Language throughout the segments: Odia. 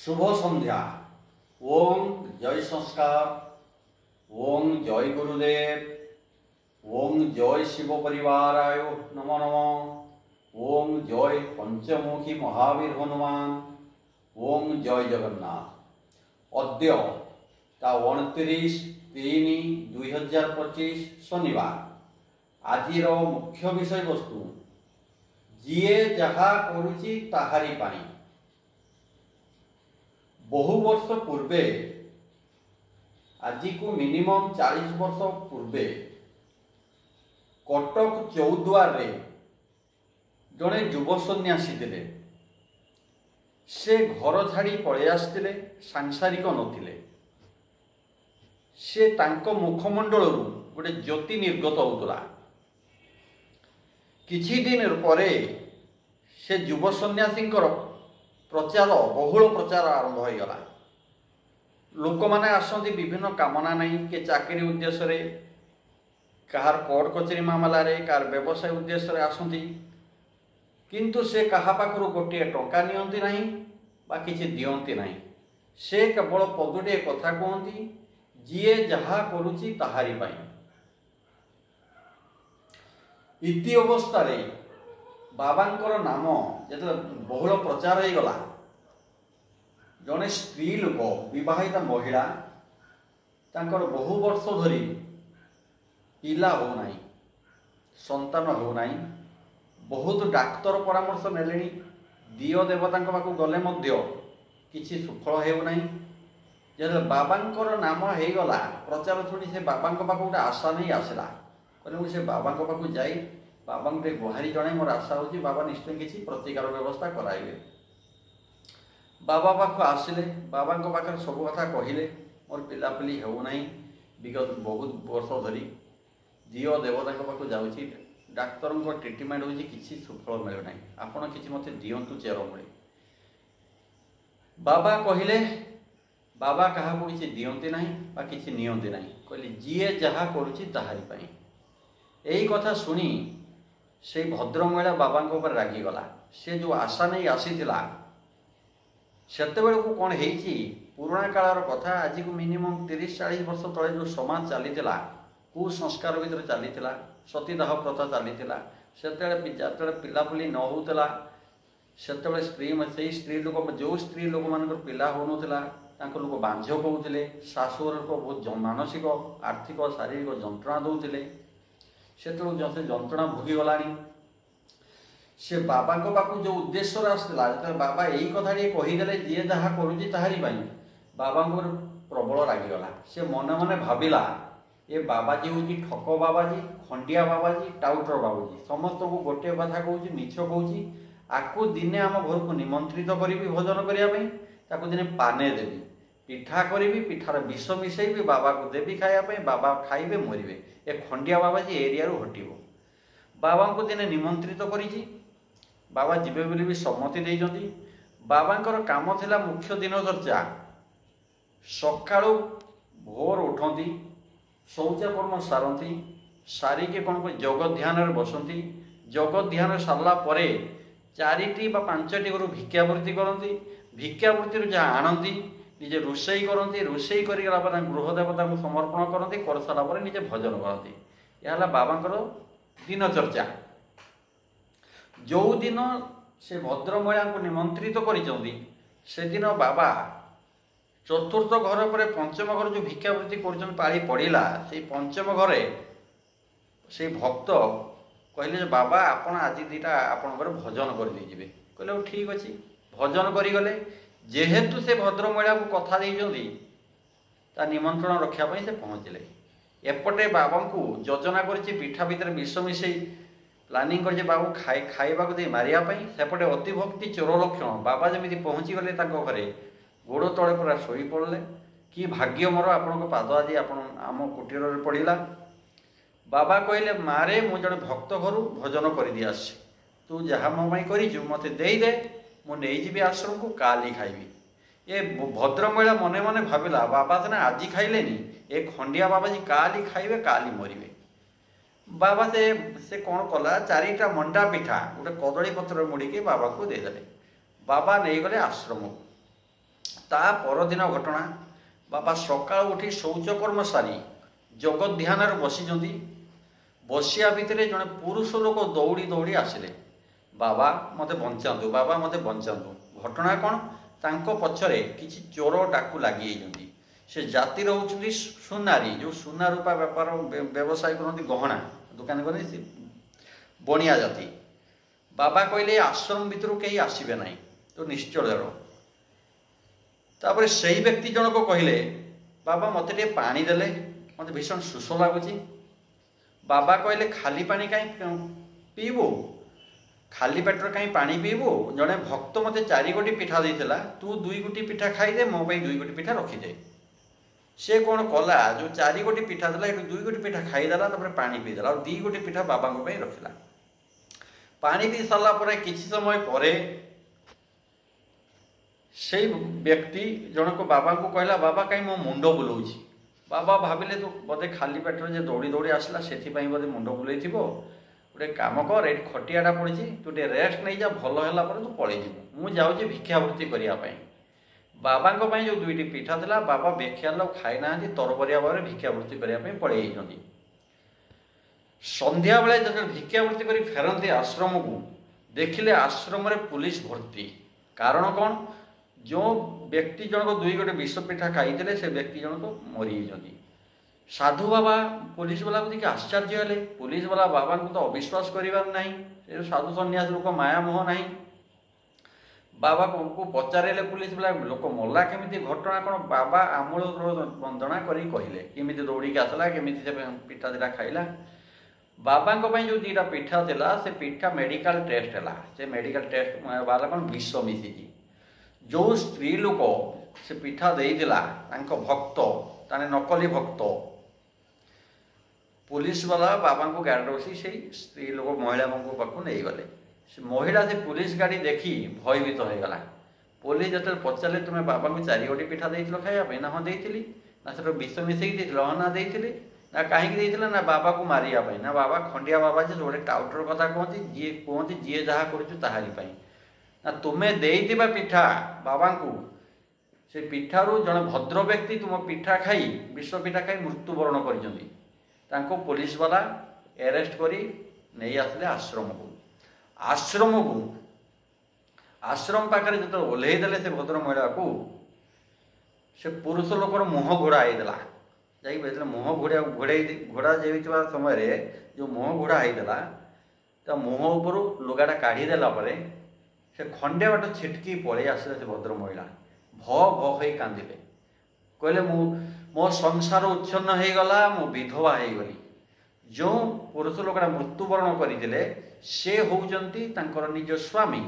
ଶୁଭ ସନ୍ଧ୍ୟା। ଓಂ ଜୟ ସଂସ୍କାର, ଓଂ ଜୟ ଗୁରୁଦେବ, ଓଂ ଜୟ ଶିବ ପରିବାରାୟ ନମୋ ନମଃ, ଓଂ ଜୟ ପଞ୍ଚମୁଖୀ ମହାବୀର ହନୁମାନ, ଓଂ ଜୟ ଜଗନ୍ନାଥ। ଅଦ୍ୟ ତା 29/3/2025 ଶନିବାର। ଆଜିର ମୁଖ୍ୟ ବିଷୟବସ୍ତୁ ଯିଏ ଯାହା କରୁଛି ତାହାରି ପାଇଁ। ବହୁ ବର୍ଷ ପୂର୍ବେ, ଆଜିକୁ ମିନିମମ୍ 40 ବର୍ଷ ପୂର୍ବେ, କଟକ ଚୌଦ୍ୱାରରେ ଜଣେ ଯୁବ ସନ୍ନ୍ୟାସୀ ଥିଲେ। ସେ ଘର ଛାଡ଼ି ପଳେଇ ଆସିଥିଲେ, ସାଂସାରିକ ନଥିଲେ। ସେ ତାଙ୍କ ମୁଖମଣ୍ଡଳରୁ ଗୋଟେ ଜ୍ୟୋତି ନିର୍ଗତ ହେଉଥିଲା। କିଛି ଦିନ ପରେ ସେ ଯୁବ ସନ୍ନ୍ୟାସୀଙ୍କର ପ୍ରଚାର, ବହୁଳ ପ୍ରଚାର ଆରମ୍ଭ ହୋଇଗଲା। ଲୋକମାନେ ଆସନ୍ତି ବିଭିନ୍ନ କାମନା ନେଇ, କିଏ ଚାକିରି ଉଦ୍ଦେଶ୍ୟରେ, କାହାର କୋର୍ଟ କଚେରୀ ମାମଲାରେ, କାହାର ବ୍ୟବସାୟ ଉଦ୍ଦେଶ୍ୟରେ ଆସନ୍ତି। କିନ୍ତୁ ସେ କାହା ପାଖରୁ ଗୋଟିଏ ଟଙ୍କା ନିଅନ୍ତି ନାହିଁ ବା କିଛି ଦିଅନ୍ତି ନାହିଁ। ସେ କେବଳ ପଦୁଟିଏ କଥା କୁହନ୍ତି, ଯିଏ ଯାହା କରୁଛି ତାହାରି ପାଇଁ। ଇତି ଅବସ୍ଥାରେ ବାବାଙ୍କର ନାମ ଯେତେବେଳେ ବହୁଳ ପ୍ରଚାର ହେଇଗଲା, ଜଣେ ସ୍ତ୍ରୀ ଲୋକ, ବିବାହିତା ମହିଳା, ତାଙ୍କର ବହୁ ବର୍ଷ ଧରି ପିଲା ହେଉନାହିଁ, ସନ୍ତାନ ହେଉନାହିଁ। ବହୁତ ଡାକ୍ତର ପରାମର୍ଶ ନେଲେଣି, ଦିଅ ଦେବତାଙ୍କ ପାଖକୁ ଗଲେ ମଧ୍ୟ କିଛି ସୁଫଳ ହେଉନାହିଁ। ଯେତେବେଳେ ବାବାଙ୍କର ନାମ ହେଇଗଲା ପ୍ରଚାର ଶୁଣି ସେ ବାବାଙ୍କ ପାଖକୁ ଗୋଟେ ଆଶା ନେଇ ଆସିଲା। କହିଲେ, ମୁଁ ସେ ବାବାଙ୍କ ପାଖକୁ ଯାଇ ବାବାଙ୍କୁ ଟିକେ ଗୁହାରି ଜଣାଇ ମୋର ଆଶା ହେଉଛି ବାବା ନିଶ୍ଚୟ କିଛି ପ୍ରତିକାର ବ୍ୟବସ୍ଥା କରାଇବେ। ବାବା ପାଖକୁ ଆସିଲେ, ବାବାଙ୍କ ପାଖରେ ସବୁ କଥା କହିଲେ, ମୋର ପିଲାପିଲି ହେଉନାହିଁ ବିଗତ ବହୁତ ବର୍ଷ ଧରି, ଦିଅ ଦେବତାଙ୍କ ପାଖକୁ ଯାଉଛି, ଡାକ୍ତରଙ୍କ ଟ୍ରିଟମେଣ୍ଟ ହେଉଛି, କିଛି ସୁଫଳ ମିଳୁନାହିଁ, ଆପଣ କିଛି ମୋତେ ଦିଅନ୍ତୁ ଚେରମୂଳି। ବାବା କହିଲେ, ବାବା କାହାକୁ କିଛି ଦିଅନ୍ତି ନାହିଁ ବା କିଛି ନିଅନ୍ତି ନାହିଁ। କହିଲେ, ଯିଏ ଯାହା କରୁଛି ତାହାରି ପାଇଁ। ଏଇ କଥା ଶୁଣି ସେଇ ଭଦ୍ରମହିଳା ବାବାଙ୍କ ଉପରେ ରାଗିଗଲା। ସେ ଯେଉଁ ଆଶା ନେଇ ଆସିଥିଲା, ସେତେବେଳକୁ କ'ଣ ହେଇଛି, ପୁରୁଣା କାଳର କଥା, ଆଜିକୁ ମିନିମମ୍ 30-40 ବର୍ଷ ତଳେ ଯେଉଁ ସମାଜ ଚାଲିଥିଲା, କୁସଂସ୍କାର ଭିତରେ ଚାଲିଥିଲା, ସତୀଦାହ ପ୍ରଥା ଚାଲିଥିଲା। ସେତେବେଳେ ଯେତେବେଳେ ପିଲାପିଲି ନ ହେଉଥିଲା, ସେତେବେଳେ ସ୍ତ୍ରୀ, ସେଇ ସ୍ତ୍ରୀ ଲୋକ, ଯେଉଁ ସ୍ତ୍ରୀ ଲୋକମାନଙ୍କର ପିଲା ହେଉନଥିଲା, ତାଙ୍କ ଲୋକ ବାଞ୍ଝ କହୁଥିଲେ, ଶାଶୁଘର ଲୋକ ବହୁତ ମାନସିକ, ଆର୍ଥିକ, ଶାରୀରିକ ଯନ୍ତ୍ରଣା ଦେଉଥିଲେ। ସେତେବେଳକୁ ସେ ଯନ୍ତ୍ରଣା ଭୋଗିଗଲାଣି। ସେ ବାବାଙ୍କ ପାଖକୁ ଯେଉଁ ଉଦ୍ଦେଶ୍ୟରେ ଆସିଥିଲା, ଯେତେବେଳେ ବାବା ଏଇ କଥା ଟିକେ କହିଦେଲେ, ଯିଏ ଯାହା କରୁଛି ତାହାରି ପାଇଁ, ବାବାଙ୍କ ଉପରେ ପ୍ରବଳ ରାଗିଗଲା। ସେ ମନେ ମନେ ଭାବିଲା, ଏ ବାବାଜୀ ହେଉଛି ଠକ ବାବାଜୀ, ଖଣ୍ଡିଆ ବାବାଜୀ, ଟାଉଟର ବାବାଜୀ, ସମସ୍ତଙ୍କୁ ଗୋଟିଏ କଥା କହୁଛି, ମିଛ କହୁଛି। ଆକୁ ଦିନେ ଆମ ଘରକୁ ନିମନ୍ତ୍ରିତ କରିବି ଭୋଜନ କରିବା ପାଇଁ, ତାକୁ ଦିନେ ପାନେ ଦେବି, ପିଠା କରିବି, ପିଠାର ବିଷ ମିଶାଇବି, ବାବାକୁ ଦେବି ଖାଇବା ପାଇଁ, ବାବା ଖାଇବେ, ମରିବେ, ଏ ଖଣ୍ଡିଆ ବାବାଜୀ ଏରିଆରୁ ହଟିବ। ବାବାଙ୍କୁ ଦିନେ ନିମନ୍ତ୍ରିତ କରିଛି, ବାବା ଯିବେ ବୋଲି ବି ସମ୍ମତି ଦେଇଛନ୍ତି। ବାବାଙ୍କର କାମ ଥିଲା ମୁଖ୍ୟ ଦିନଚର୍ଚ୍ଚା, ସକାଳୁ ଭୋର ଉଠନ୍ତି, ଶୌଚକର୍ମ ସାରନ୍ତି, ସାରିକି କ'ଣ ଯୋଗ ଧ୍ୟାନରେ ବସନ୍ତି। ଯୋଗ ଧ୍ୟାନ ସାରିଲା ପରେ 4ଟି ବା 5ଟି ଘରୁ ଭିକ୍ଷାବୃତ୍ତି କରନ୍ତି। ଭିକ୍ଷାବୃତ୍ତିରୁ ଯାହା ଆଣନ୍ତି ନିଜେ ରୋଷେଇ କରନ୍ତି। ରୋଷେଇ କରିଗଲା ପରେ ଗୃହ ଦେବତାଙ୍କୁ ସମର୍ପଣ କରନ୍ତି। କରିସାରିଲା ପରେ ନିଜେ ଭଜନ କରନ୍ତି। ଏହା ହେଲା ବାବାଙ୍କର ଦିନଚର୍ଚ୍ଚା। ଯେଉଁଦିନ ସେ ଭଦ୍ରମହିଳାଙ୍କୁ ନିମନ୍ତ୍ରିତ କରିଛନ୍ତି, ସେଦିନ ବାବା ଚତୁର୍ଥ ଘର ପରେ ପଞ୍ଚମ ଘର ଯେଉଁ ଭିକ୍ଷାବୃତ୍ତି କରୁଛନ୍ତି, ପାଳି ପଡ଼ିଲା, ସେଇ ପଞ୍ଚମ ଘରେ ସେଇ ଭକ୍ତ କହିଲେ ଯେ ବାବା, ଆପଣ ଆଜି ଦୁଇଟା ଆପଣଙ୍କର ଭଜନ କରିଦେଇଯିବେ। କହିଲେ, ହଉ ଠିକ୍ ଅଛି। ଭଜନ କରିଗଲେ। ଯେହେତୁ ସେ ଭଦ୍ରମହିଳାକୁ କଥା ଦେଇଛନ୍ତି, ତା ନିମନ୍ତ୍ରଣ ରଖିବା ପାଇଁ ସେ ପହଞ୍ଚିଲେ। ଏପଟେ ବାବାଙ୍କୁ ଯୋଜନା କରିଛି ପିଠା ଭିତରେ ବିଷ ମିଶାଇ ପ୍ଲାନିଂ କରିଛି ବାବୁ ଖାଇବାକୁ ଦେଇ ମାରିବା ପାଇଁ। ସେପଟେ ଅତିଭକ୍ତି ଚୋର ଲକ୍ଷଣ, ବାବା ଯେମିତି ପହଞ୍ଚିଗଲେ ତାଙ୍କ ଘରେ, ଗୋଡ଼ ତଳେ ପୁରା ଶୋଇପଡ଼ିଲେ। କି ଭାଗ୍ୟ ମୋର, ଆପଣଙ୍କ ପାଦ ଆଜି ଆପଣ ଆମ କୁଟୀରରେ ପଡ଼ିଲା। ବାବା କହିଲେ, ମାରେ, ମୁଁ ଜଣେ ଭକ୍ତ ଘରୁ ଭୋଜନ କରିଦେଇ ଆସିଛି, ତୁ ଯାହା ମୋ ପାଇଁ କରିଛୁ ମୋତେ ଦେଇଦେ, ମୁଁ ନେଇଯିବି ଆଶ୍ରମକୁ, କାଲି ଖାଇବି। ଏ ଭଦ୍ରମହିଳା ମନେ ମନେ ଭାବିଲା, ବାବା ସିନା ଆଜି ଖାଇଲେନି, ଏ ଖଣ୍ଡିଆ ବାବାଜୀ କାଲି ଖାଇବେ, କାଲି ମରିବେ। ବାବା ସେ କ'ଣ କଲା, 4ଟା ମଣ୍ଡା ପିଠା ଗୋଟେ କଦଳୀ ପତ୍ରରେ ମୁଡ଼ିକି ବାବାଙ୍କୁ ଦେଇଦେଲେ। ବାବା ନେଇଗଲେ ଆଶ୍ରମକୁ। ତା ପରଦିନ ଘଟଣା, ବାବା ସକାଳୁ ଉଠି ଶୌଚକର୍ମ ସାରି ଯୋଗ ଧ୍ୟାନରେ ବସିଛନ୍ତି। ବସିବା ଭିତରେ ଜଣେ ପୁରୁଷ ଲୋକ ଦୌଡ଼ି ଦୌଡ଼ି ଆସିଲେ, ବାବା ମୋତେ ବଞ୍ଚାନ୍ତୁ, ବାବା ମୋତେ ବଞ୍ଚାନ୍ତୁ। ଘଟଣା କ'ଣ? ତାଙ୍କ ପଛରେ କିଛି ଚୋର ଡାକୁ ଲାଗିଯାଇଛନ୍ତି। ସେ ଜାତିର ହେଉଛନ୍ତି ସୁନାରୀ, ଯେଉଁ ସୁନା ରୂପା ବେପାର ବ୍ୟବସାୟ କରନ୍ତି, ଗହଣା ଦୋକାନ କରନ୍ତି, ସେ ବଣିଆ ଜାତି। ବାବା କହିଲେ ଆଶ୍ରମ ଭିତରୁ କେହି ଆସିବେ ନାହିଁ, ତ ନିଶ୍ଚୟ। ତାପରେ ସେଇ ବ୍ୟକ୍ତି ଜଣକ କହିଲେ, ବାବା ମୋତେ ଟିକେ ପାଣି ଦେଲେ, ମୋତେ ଭୀଷଣ ଶୋଷ ଲାଗୁଛି। ବାବା କହିଲେ ଖାଲି ପାଣି କାହିଁ ପିଇବୁ, ଖାଲି ପେଟରେ କାହିଁ ପାଣି ପିଇବୁ? ଜଣେ ଭକ୍ତ ମୋତେ 4 ଗୋଟି ପିଠା ଦେଇଥିଲା, ତୁ 2 ଗୋଟି ପିଠା ଖାଇଦେ, ମୋ ପାଇଁ 2 ଗୋଟି ପିଠା ରଖିଦେ। ସେ କ'ଣ କଲା, ଯେଉଁ 4 ଗୋଟି ପିଠା ଥିଲା ଏଠୁ 2 ଗୋଟି ପିଠା ଖାଇଦେଲା, ତାପରେ ପାଣି ପିଇଦେଲା, ଆଉ 2 ଗୋଟି ପିଠା ବାବାଙ୍କ ପାଇଁ ରଖିଲା। ପାଣି ପିଇ ସାରିଲା ପରେ କିଛି ସମୟ ପରେ ସେଇ ବ୍ୟକ୍ତି ଜଣକ ବାବାଙ୍କୁ କହିଲା, ବାବା କାହିଁ ମୋ ମୁଣ୍ଡ ବୁଲଉଛି। ବାବା ଭାବିଲେ ତୁ ବୋଧେ ଖାଲି ପେଟରେ ଯେ ଦୌଡ଼ି ଦୌଡ଼ି ଆସିଲା ସେଥିପାଇଁ ବୋଧେ ମୁଣ୍ଡ ବୁଲେଇଥିବ, ଗୋଟେ କାମ କର, ଏଇଠି ଖଟିଆଟା ପଡ଼ିଛି, ତୁ ଟିକେ ରେଷ୍ଟ ନେଇଯା, ଭଲ ହେଲା ପରେ ତୁ ପଳେଇଯିବୁ, ମୁଁ ଯାଉଛି ଭିକ୍ଷାବୃତ୍ତି କରିବା ପାଇଁ। ବାବାଙ୍କ ପାଇଁ ଯେଉଁ 2ଟି ପିଠା ଥିଲା, ବାବା ବେଖିଆଲ ଖାଇନାହାନ୍ତି, ତରବରିଆ ଭାବରେ ଭିକ୍ଷାବୃତ୍ତି କରିବା ପାଇଁ ପଳେଇ ଯାଇଛନ୍ତି। ସନ୍ଧ୍ୟାବେଳେ ଯେତେବେଳେ ଭିକ୍ଷାବୃତ୍ତି କରି ଫେରନ୍ତି ଆଶ୍ରମକୁ, ଦେଖିଲେ ଆଶ୍ରମରେ ପୁଲିସ ଭର୍ତ୍ତି। କାରଣ କ'ଣ? ଯେଉଁ ବ୍ୟକ୍ତି ଜଣକ 2 ଗୋଟି ବିଷ ପିଠା ଖାଇଥିଲେ ସେ ବ୍ୟକ୍ତି ଜଣକ ମରିଯାଇଛନ୍ତି। ସାଧୁ ବାବା ପୋଲିସ ବାଲାକୁ ଦେଖି ଆଶ୍ଚର୍ଯ୍ୟ ହେଲେ। ପୋଲିସ ବାଲା ବାବାଙ୍କୁ ତ ଅବିଶ୍ୱାସ କରିବାର ନାହିଁ, ସେ ସାଧୁ ସନ୍ନ୍ୟାସ ଲୋକ, ମାୟାମୋହ ନାହିଁ। ବାବାକୁ ପଚାରିଲେ ପୋଲିସ ବାଲା, ଲୋକ ମଲା କେମିତି, ଘଟଣା କ'ଣ? ବାବା ଆମୂଳ ବନ୍ଦନା କରି କହିଲେ କେମିତି ଦୌଡ଼ିକି ଆସିଲା, କେମିତି ସେ ପିଠା ଦିଟା ଖାଇଲା। ବାବାଙ୍କ ପାଇଁ ଯେଉଁ 2ଟା ପିଠା ଥିଲା ସେ ପିଠା ମେଡ଼ିକାଲ ଟେଷ୍ଟ ହେଲା। ସେ ମେଡ଼ିକାଲ ଟେଷ୍ଟ ବାଲା କ'ଣ ବିଷ ମିଶିଛି। ଯେଉଁ ସ୍ତ୍ରୀ ଲୋକ ସେ ପିଠା ଦେଇଥିଲା ତାଙ୍କ ଭକ୍ତ, ତାने ନକଲି ଭକ୍ତ। ପୋଲିସ ବାଲା ବାବାଙ୍କୁ ଗାଡ଼ିରେ ବସି ସେଇ ସ୍ତ୍ରୀ ଲୋକ ମହିଳାଙ୍କ ପାଖକୁ ନେଇଗଲେ। ସେ ମହିଳା ସେ ପୋଲିସ ଗାଡ଼ି ଦେଖି ଭୟଭୀତ ହୋଇଗଲା। ପୋଲିସ ଯେତେବେଳେ ପଚାରିଲେ, ତୁମେ ବାବାଙ୍କୁ 4 ଗୋଟି ପିଠା ଦେଇଥିଲ ଖାଇବା ପାଇଁ? ନା ହଁ ଦେଇଥିଲି। ନା ସେଟା ବିଷ ମିଶେଇକି ଦେଇଥିଲ? ହଁ ନା ଦେଇଥିଲି। ନା କାହିଁକି ଦେଇଥିଲ? ନା ବାବାକୁ ମାରିବା ପାଇଁ। ନା ବାବା ଖଣ୍ଡିଆ ବାବା ଯେ ଗୋଟେ ଟାଉଟର କଥା କୁହନ୍ତି, ଯିଏ କୁହନ୍ତି ଯିଏ ଯାହା କରୁଛୁ ତାହାରି ପାଇଁ। ନା ତୁମେ ଦେଇଥିବା ପିଠା ବାବାଙ୍କୁ, ସେ ପିଠାରୁ ଜଣେ ଭଦ୍ର ବ୍ୟକ୍ତି ତୁମ ପିଠା ଖାଇ, ବିଷ ପିଠା ଖାଇ ମୃତ୍ୟୁବରଣ କରିଛନ୍ତି। ତାଙ୍କୁ ପୋଲିସ ବାଲା ଆରେଷ୍ଟ କରି ନେଇ ଆସିଲେ ଆଶ୍ରମକୁ। ଆଶ୍ରମକୁ ଆଶ୍ରମ ପାଖରେ ଯେତେବେଳେ ଓହ୍ଲେଇ ଦେଲେ ସେ ଭଦ୍ର ମହିଳାକୁ, ସେ ପୁରୁଷ ଲୋକର ମୁହଁ ଘୋଡ଼ା ହେଇଦେଲା। ଯାଇକି ଯେତେବେଳେ ମୁହଁ ଘୋଡ଼ା ଯାଇଥିବା ସମୟରେ ଯେଉଁ ମୁହଁ ଘୋଡ଼ା ହେଇଦେଲା, ତା ମୁହଁ ଉପରୁ ଲୁଗାଟା କାଢ଼ିଦେଲା ପରେ ସେ ଖଣ୍ଡେ ବାଟ ଛିଟକି ପଳେଇ ଆସିଲେ। ସେ ଭଦ୍ର ମହିଳା ଭ ଭ ହେଇ କାନ୍ଦିଲେ, କହିଲେ ମୁଁ ମୋ ସଂସାର ଉଚ୍ଛନ୍ନ ହେଇଗଲା, ମୁଁ ବିଧବା ହେଇଗଲି। ଯେଉଁ ପୁରୁଷ ଲୋକଟା ମୃତ୍ୟୁବରଣ କରିଥିଲେ ସେ ହେଉଛନ୍ତି ତାଙ୍କର ନିଜ ସ୍ୱାମୀ।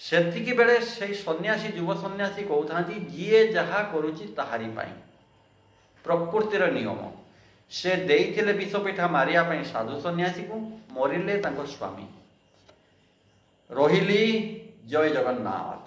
ସେତିକି ବେଳେ ସେଇ ସନ୍ନ୍ୟାସୀ, ଯୁବ ସନ୍ନ୍ୟାସୀ କହୁଥାନ୍ତି, ଯିଏ ଯାହା କରୁଛି ତାହାରି ପାଇଁ, ପ୍ରକୃତିର ନିୟମ। ସେ ଦେଇଥିଲେ ବିଷ ପିଠା ମାରିବା ପାଇଁ ସାଧୁ ସନ୍ନ୍ୟାସୀକୁ, ମରିଲେ ତାଙ୍କ ସ୍ୱାମୀ। ରହିଲି, ଜୟ ଜଗନ୍ନାଥ।